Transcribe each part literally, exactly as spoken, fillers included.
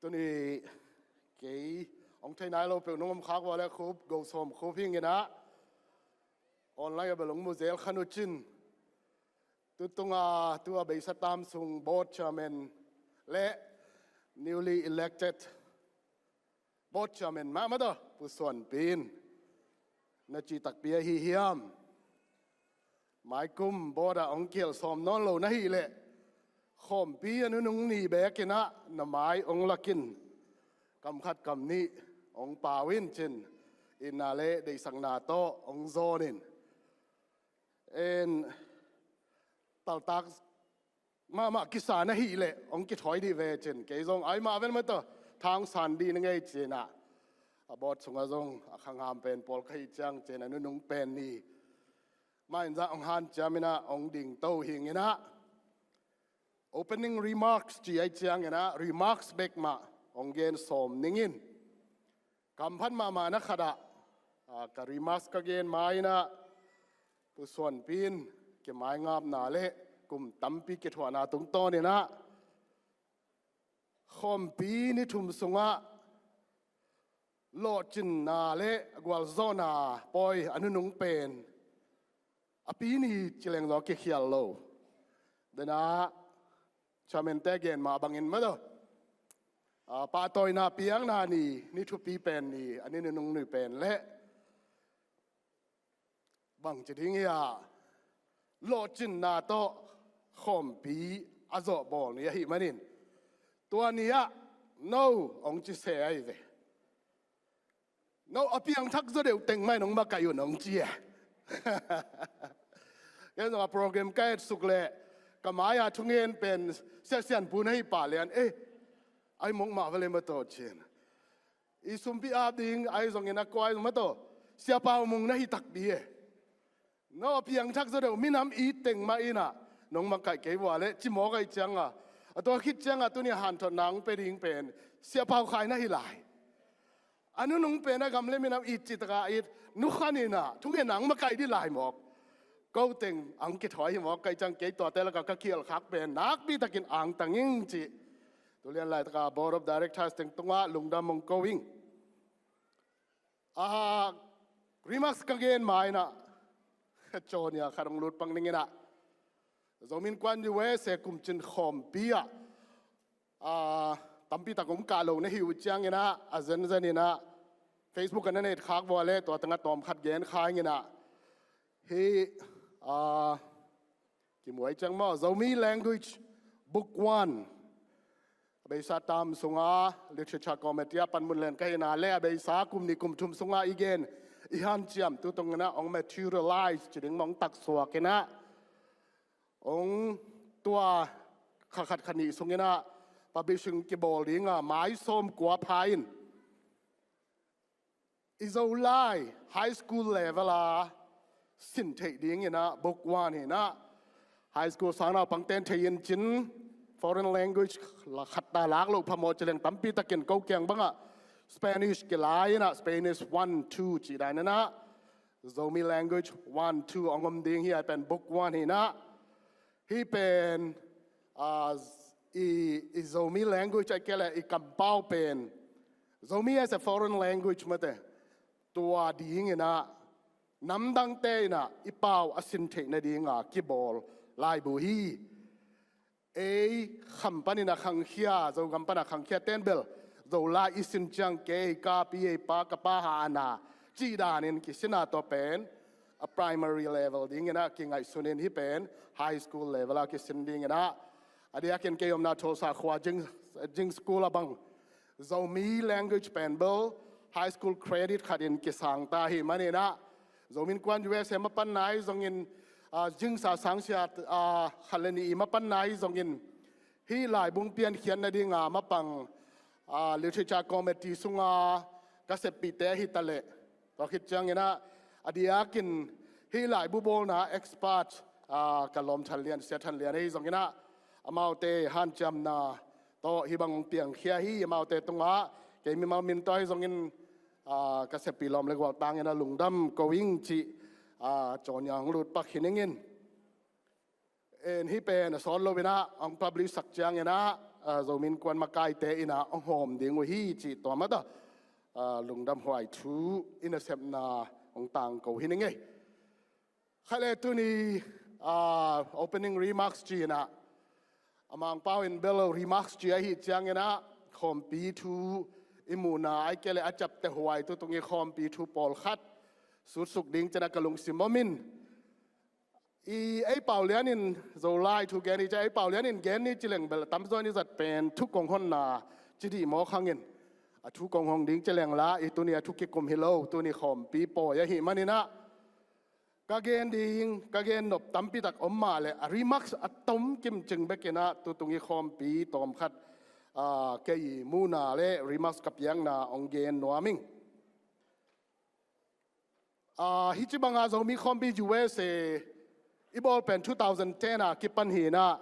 Tuni kei hong thei nai lo peuh nong om khak vua le khup go sawm khup hing inah online a bel hong mu zel khan uh cin. Tutunga tu a beisa tam sung board chairman le newly elected board chairman mahmah tawh Pu Suanpi in na cih takpi ahi hiam? Maikum board ah hong kiel sawm nawn lo na hih leh khawmpi a nunung ni bek inah na mai hong lak in, kam khat kam nih hong pau in cin, itna le deihsakna tawh hong zawn in. En, taltak mahmah kisa na hih leh hong kithawi dih ve cin, kei zong ai mah ven mah tawh thang san dih na ngei cinah, a board sungah zong a khangham pen pawl ka hih ciang cin a nunung pen ni mah in zah hong hanciam inah hong dingto hing inah, opening remarks ci ai ciang inah remarks bek mah hong gen sawm ning in. Kamphat mahmah na khatah, ah, ka remarks ka gen ma inah Pu Suanpi in kimaingapna le kum tampi kithuahna tungtawn inah khawmpi ni thum sungah lawhcinna le gualzawhna pawi a nunung pen a pi ni ci leng zaw kikhial lo. Denah chairman te gen mah bangin mah tawh, ah, pahtawina piakna ni, ni thupi pen ni, a ni nunung ni pen le bang ci ding hi a, lawhcinna tawh khawmpi a zawhbawl ni ahih manin tua ni ah no hong ci se ahi ve. No a piangthak zaw deuh teng mah in hong makaih un hong ci e. Ken zong a program ka et suk leh ka mai-a thungen pen Sia Sian Pu na hih pah lian, eh, ai mawk mah va le mah tawh cin. I sumpi ap ding ai zongin a kua ai zong mah tawh Sia Pau Mung na hih takpi e. No a piangthak zaw deuh minam it teng mah inah nong makaih kei vua le ci mawk ai cianga, a tua khit cianga tuni a hanthotna hong pia ding pen Sia Pau Khai na hi lai. A nunung pen a gam le minam it citaka it nukhan inah thungetna hong makaih dih lai mawk. Ko teng hong kithawi hi mawk kai ciang kei tuate lakah ka kielkhak pen nakpi takin angtang ing ci. Tulian laitaka Board of Directors teng tungah lungdam hong ko ing. Ah, remarks ka gen ma inah cawnia khat hong lut pak ning inah, Zomi Innkuan U S A kumcin khawmpi ah, ah, tampi tak om kah lo na hih uh ciang inah a zenzen inah Facebook ah na na et khak vua le tua tengah tawm khat gen kha ing inah, hih, ah, kimuai ciang maw, Zomi Language Book One a beisa tam sunga Literature Committee a panmun len ka hihna le a beisa kum nih kum thum sunga i gen i hanciam tu tung inah hong materialize ci ding maw, hong taksuak inah hong tua kha khat kha nih sung inah publishing kibawl dinga mai sawm kua pha in i Zolai high school level a sin theih ding inah book one hi inah, high school sang naupang ten thei in cin, foreign language la khat ta lak loh phamawh ci leng tampi takin ko kiang bangah Spanish kilai inah Spanish one two ci dan inah Zomi language one two hong om ding hi. Ai pen book one hi inah, hih pen, ah, i, i Zomi language ai kei le i kampau pen Zomi as a foreign language mate, tua ding inah namdangte inah i pau a sin theih nadinga kibawl laibu hi. Ei kham panin a khangkhia, Zogam pan a khangkhia ten bel Zolai i sin ciang kei, ka pi ei pa, ka pa ha ana cih danin kisin a, tua pen a primary level ding inah kingaihsun in hih pen high school level a kisin ding inah, a diakin kei omna Tulsa khua Jing, Jing School a bang Zomi language pen bel high school credit khat in kisang ta hi man inah, Zomi Innkuan U S A mapan nai zongin, ah, Jing sa sangsia, ah, khat le nih i mapan nai zongin hih laibung piankhiat nadinga mapang, ah, Literature Committee sunga ka seppihte ahi ta leh, tua khit ciang inah a diakin hih laibu bawlna expert, ah, ka lawm Than Lian, Sia Than Lian ahi zong inah amaute hanciamna tawh hih bang hong piangkhia hi. Amaute tungah kei mimal min tawh ahi zongin, ah, ka seppih lawm le gualtang inah lungdam ko ing cih, ah, cawnia hong lut pak hi ning in. En, hih pen a sawt lo inah hong publish sak ciang inah Zomi Innkuan makaite in ah hong hawm ding uh hi cih tua mah tawh lungdamhuai thu i nasepna hong tangko hi ning ei. Khat le tuni opening remarks ci-in ah, a Mangpau in bel remarks ci ahih ciangin ah khawmpi thu i muhna ai kei le a ciapteh huai tutung i khawmpi thu pawlkhat sutsuk ding ci-in ah ka lungsim om in, i ei pau lianin Zolai thu gen i ci a, ei pau lianin gen ni ci leng bel tamzaw in i zat pen thu kong honna ci dih mawk hangin, a thu kong hong ding ci leng la i tuni a thu kikum hi lo, tuni khawmpi pawi ahih manin ah ka gen ding, ka gen nop tampi tak om mah le a remarks a tom kimcing bekin ah tutung i khawmpi tawmkhat kei muhna le remarks ka piakna hong gen nuam ing. Hih ci banga Zomi khawmpi U S A i bawl pen two thousand ten a kipan hi-in ah,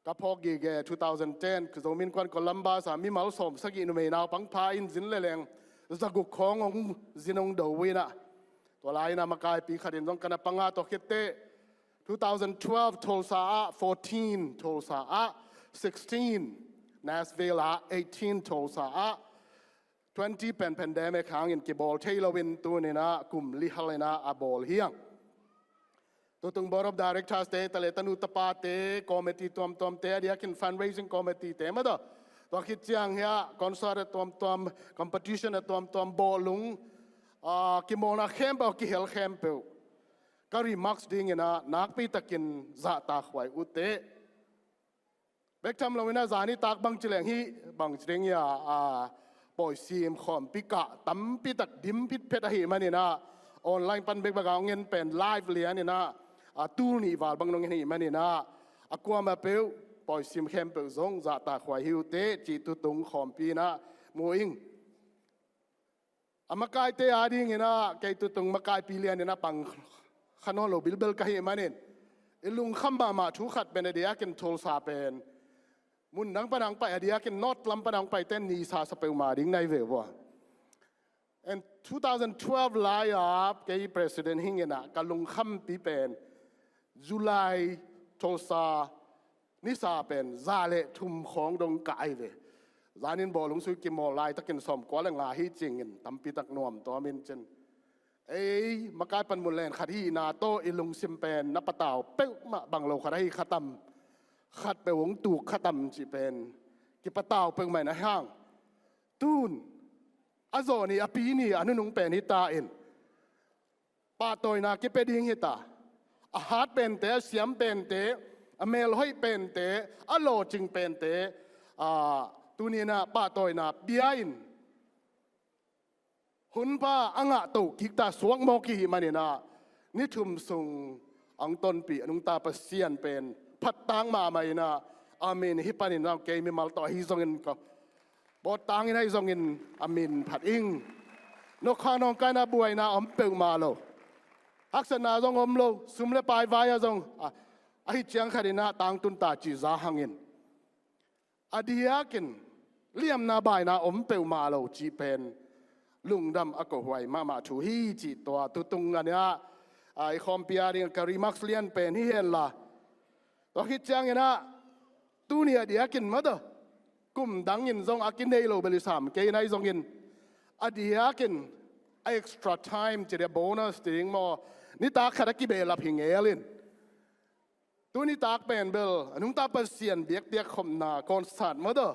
ka phawk gige two thousand ten Zomi Innkuan Columbus ah mimal sawmsagih numei naupang pha in zin le leng zaguk khawng hong zin hong do uh in ah, tua lai-in ah makaipi khat in zong ka na pang a, tua khit teh two thousand twelve Tulsa ah, fourteen Tulsa ah, sixteen Nashville ah, eighteen Tulsa ah, twenty pen pandemic hangin kibawl thei loin tuni-in ah kum li hal in ah a bawl hi hang. Tutung Board of Directors te, ta le tanu tapate, committee tuamtuamte, a diakin fundraising committee te mah tawh, tua khit ciang hiah concert a tuamtuam, competition a tuamtuam, bawlung, kimawlna khempeuh, kihel khempeuh ka remarks dingin ah nakpi takin zahtakhuai uh teh. Bek tham loin ah zani tak bangci leng hih bangci ding hiah, pawisim khawmpi kah tampi tak dim phitphet ahih manin ah, online pan bek bek a hong en pen live lianin ah, a tul nih val bang nong en ahih manin ah, a kuamah peuh pawisim khempeuh zong zahtakhuai hi uh teh cih tutung khawmpi in ah mu ing. A makaite adingin ah kei tutung makaipi lianin ah pang kha nawn lo bilbel ka hih manin, i lungkham mahmah thu khat pen a diakin Tulsa pen, mun dang pan a hong pai, a diakin North lam pan a hong paite nisa sa peuhmah ding na hi ve uh a. And two thousand twelve lai-a kei president hingin ah ka lungkhampi pen July Tulsa nisa pen za le thum khawng dong kah ahi ve. Zanin bawlung sui kimawl laitakin sawmkua le nga hi cingin tampi tak nuam tuam in cin. Ei makai panmun len khat hihna tawh i lungsim pen na patau peuhmah bang lo khat ahi kha tam, khat peuh hong tuk kha tam cih pen kipatau peuhmah in a hang. Tun a zawh ni a pi ni a nunung pen hi ta in, pahtawina kipia ding hi ta. A hat pente, a siam pente, a melhoih pente, a lawcing pente, tuni-in ah pahtawina pia in, hunpha a ngahto kik ta, suak mawk i hih manin ah ni thum sung a hong tonpih a nungta Pasian pen phattak mahmah in ah, amen. Hih panin ah kei mimal tawh ahi zongin ka bawt tangin ahi zongin a min phat ing. Nokhang nawngkaina buaina om peuhmah lo, haksatna zong om lo, sum le pai vai-ah zong ahi ciang khatin ah tangtun ta cih za hangin, a diakin liamna baina om peuhmah lo cih pen lungdam a kohuai mahmah thu hi cih tua tutung a nih ah i khawmpi ading ka remarks lian pen hi henla, tua khit ciangin ah tuni a diakin mah tawh kum dangin zong a kinei lo bel i sam kei na hi zongin, a diakin a extra time ci dia bonus ti ding maw, nitak khat a kibehlap hi ngel in. Tuni tak pen bel a nungta Pasian biakpiak khopna concert mah tawh,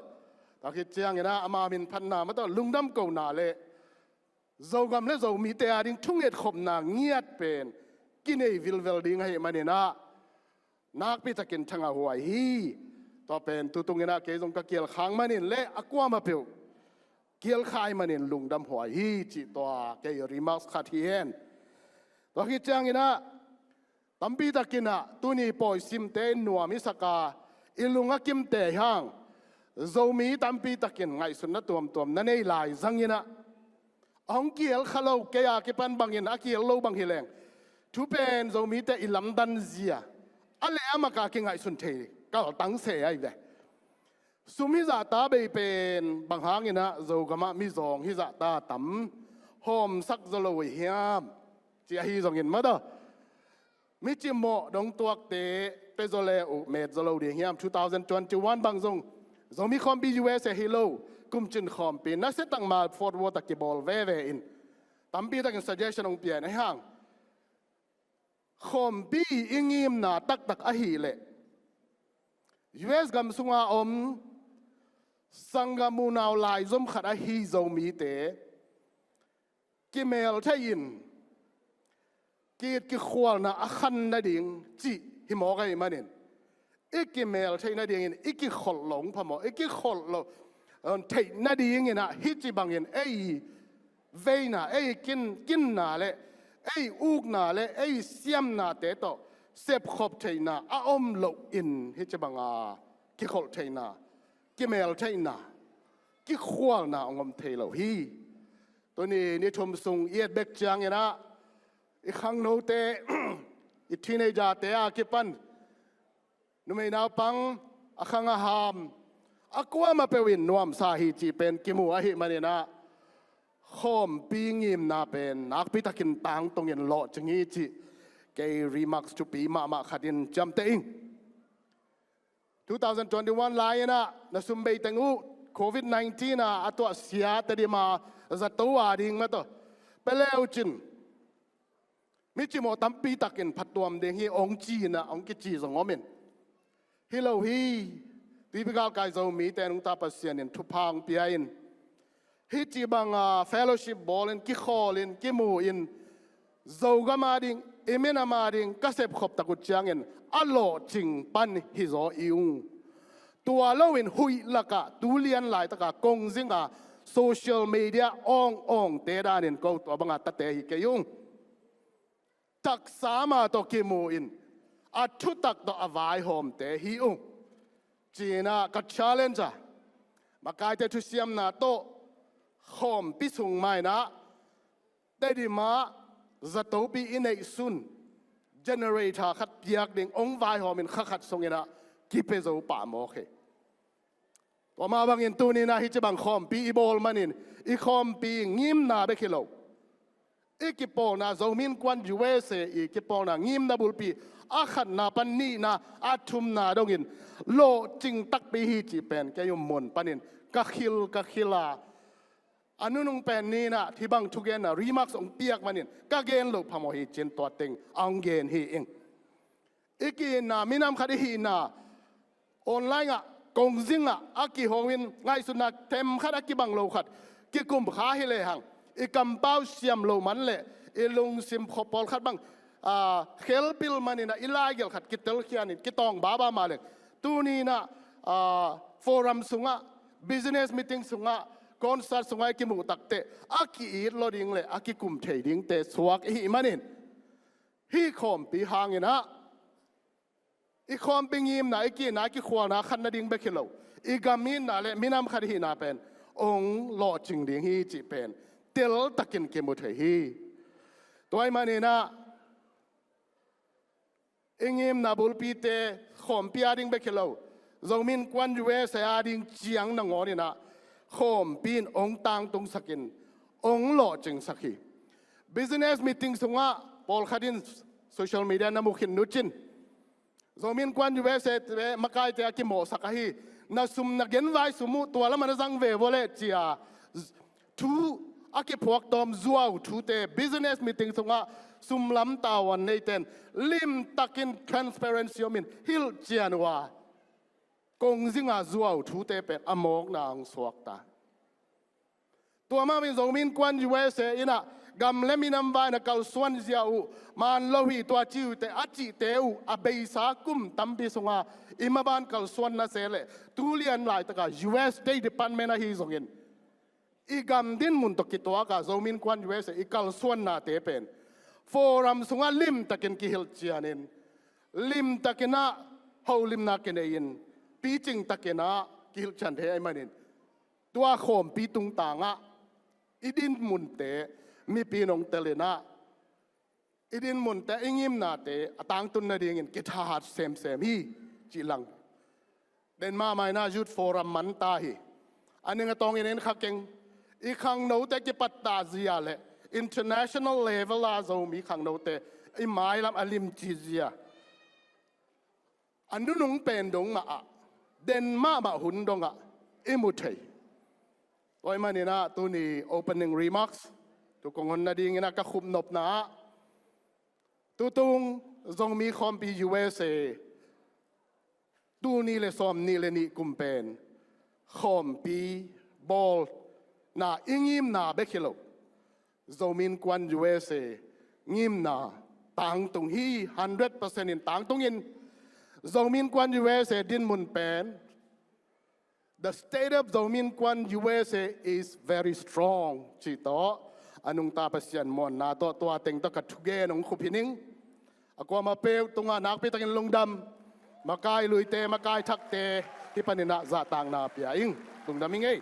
tua khit ciangin ah ama min phatna mah tawh lungdam kohna le Zogam le Zomite ading thunget khopna ngiat pen kinei vilvel ding ahih manin ah nakpi takin thangah huai hi. Tua pen tutung in ah kei zong ka kial khak manin le a kuamah peuh kial khak manin lungdam huai hi cih tua kei remarks khat hi hen. Tua khit ciangin ah tampi takin ah tuni pawisimte in nuam i sak a, i lung a kimte hang, Zomi tampi takin ngaihsutna tuamtuam na nei lai zangin ah, a hong kial kha lo, kei a kipan bangin a kial lo bang hi leng, thu pen Zomite i lamdan zia a le a mak a kingaihsun thei kaltang se ahi ve. Sum hizahta bei pen bang hangin ah Zogam ah mizawng hizahta tam hawmsak zaw lo uh hiam? Ci ahi zongin mah tawh, mi cimawh dong tuakte pia zaw le uh met zaw lo ding hiam? Two thousand twenty-one bang zong Zomi khawmpi U S A hi lo, kumcin khawmpi nasia takma forward a kibawl veve in tampi takin suggestion hong pia in ahi hang. Khawmpi i ngimna taktak ahih leh U S gam sunga om sanggam unau laizom khat ahi Zomite kimel thei in ki-it kikhualna a khan nading cih hi mawk ahih manin, i kimel theih nadingin i kikholh lo phamawh, i kikholh lo, um, theih nadingin ah hih ci bangin ei veina, ei kin, kinna le ei ukna le ei siamnate tawh sepkhop theihna a om loin hih ci banga kikholh theihna, kimel theihna, kikhualna hong om thei lo hi. Tuni ni thum sung i et bek ciangin ah i khangnote, i teenager-te a kipan numei naupang, a khang a ham, a kuamah peuh in nuamsa hi cih pen kimu ahih manin ah khawmpi ngimna pen nakpi takin tangtungin lawhcing hi cih kei remarks thupi mahmah khat in ciamteh ing. Two thousand twenty-one lai-in ah na sum bei teng uh, covid nineteen a a tuahsia Tedim a zato a ding mah tawh pia le uh cin mi cimawh tampi takin phattuam ding hi hong ci-in ah hong kici zong om in, hi lo hi, tuipi galkai Zomite nungta Pasian in thupha hong pia in, hih ci banga fellowship bawlin, kikhawlin, kimu in, Zogam a ding, i minam a ding ka sepkhop tak uh ciangin a lawhcing pan hi zaw i ung. Tua loin huih lakah tulian laitaka kongzinga social media awngawngte danin ko tua banga tate hi kei ung. Taksa mah tawh kimu in a thutak tawh a vaihawmte hi ung. Ci-in ah ka challenge a, makaite thusiamna tawh khawmpi sung mah in ah Tedim ah zatopi i neihsun generator khat piak ding hong vaihawm in kha khat sungin ah kipia zo pah mawk hi. Tua mah bangin tuni-in ah hih ci bang khawmpi i bawl manin i khawmpi ngimna bek hi lo, i kipawlna, Zomi Innkuan U S A i kipawlna ngimna bulpi a khatna pan nihna a thumna dongin lawhcing takpi hi cih pen kei um mun panin ka khil, ka khil a, a nunung pen ni-in ah hih bang thugenna remarks hong piak manin ka gen loh phamawh hi cin tua teng a hong gen hi ing. I ki-itna, minam khat i hihna, online ah, kongzing ah a kiho in ngaihsutna themkhat a kibang lo khat kikum kha hi lehang, i kampau siam loh man le i lungsim khuapawlkhat bang, ah, khelpil manin ah i laigelh khat kitelkhian in kitawng baba mah leng, tuni-in ah, ah, forum sungah, business meeting sungah, concert sungah i kimuh takteh a ki-it lo ding le a kikum thei dingte suak i hih manin, hih khawmpi hangin ah i khawmpi ngimna, i ki-itna, i kikhualna khan nading bek hi lo, i gam itna le minam khat i hihna pen hong lawhcing ding hi cih pen teltakin kimu thei hi. Tua ahih manin ah i ngimna bulpite khawmpi a ding bek hi lo, Zomi Innkuan U S A a ding ciang nangawnin ah khawmpi in hong tangtungsak in hong lawhcingsak hi. Business meeting sungah pawlkhat in social media na mu khin uh cin, Zomi Innkuan U S A te makaite a kimawhsak ahi, na sum, na genvai sum uh tua lamah na zang ve vua leh ci-a thu a kiphuak tawm zuau thute, business meeting sungah sum lam tavuan neite in limtakin transparency om in hilhcian uh a, kongzinga zuau thute pen a mawkna hong suak ta. Tua mah bangin Zomi Innkuan U S A in ah gam le minam vai-in a kalsuan zia uh man lo hi, tua ci uh teh a cihte uh a beisa kum tampi sunga i maban kalsuan na se leh, tulian laitaka U S State Department ahi zongin i gam dinmun tawh kituaka Zomi Innkuan U S A i kalsuannate pen forum sungah limtakin kihilhcianin, limtakin ah holimna kinei-in, picing takin ah kihilhcian thei ahih manin, tua khawmpi tungtangah i dinmunte mipi in hong telin ah i dinmunte, i ngimnate a tangtun nadingin kithahat semsem hi cih lang. Den mahmah in ah Youth Forum man ta hi. A ning a tawngin en kha keng. I khangnote kipatta zia le international level a Zomi khangnote i mailam a limci zia, a nunung pen dong mah ah den mahmah hun dongah i mu thei. Tua ahih manin ah tuni opening remarks tu kong honna dingin ah ka khupnopna ah tutung Zomi Khawmpi U S A tul nih le sawmnih le nih kum pen khawmpi bawlna i ngimna bek hi lo. Zomi Innkuan U S A ngimna tangtung hi, hundred percent in tangtungin Zomi Innkuan U S A dinmun pen, the state of Zomi Innkuan U S A is very strong, cih tawh a nungta Pasian muanna tawh tua teng tawh ka thugen hong khup hi ning. A kuamah peuh tungah nakpi takin lungdam. Makai luite, makai thakte, hih panin ah zahtakna pia ing. Lungdam ing ei.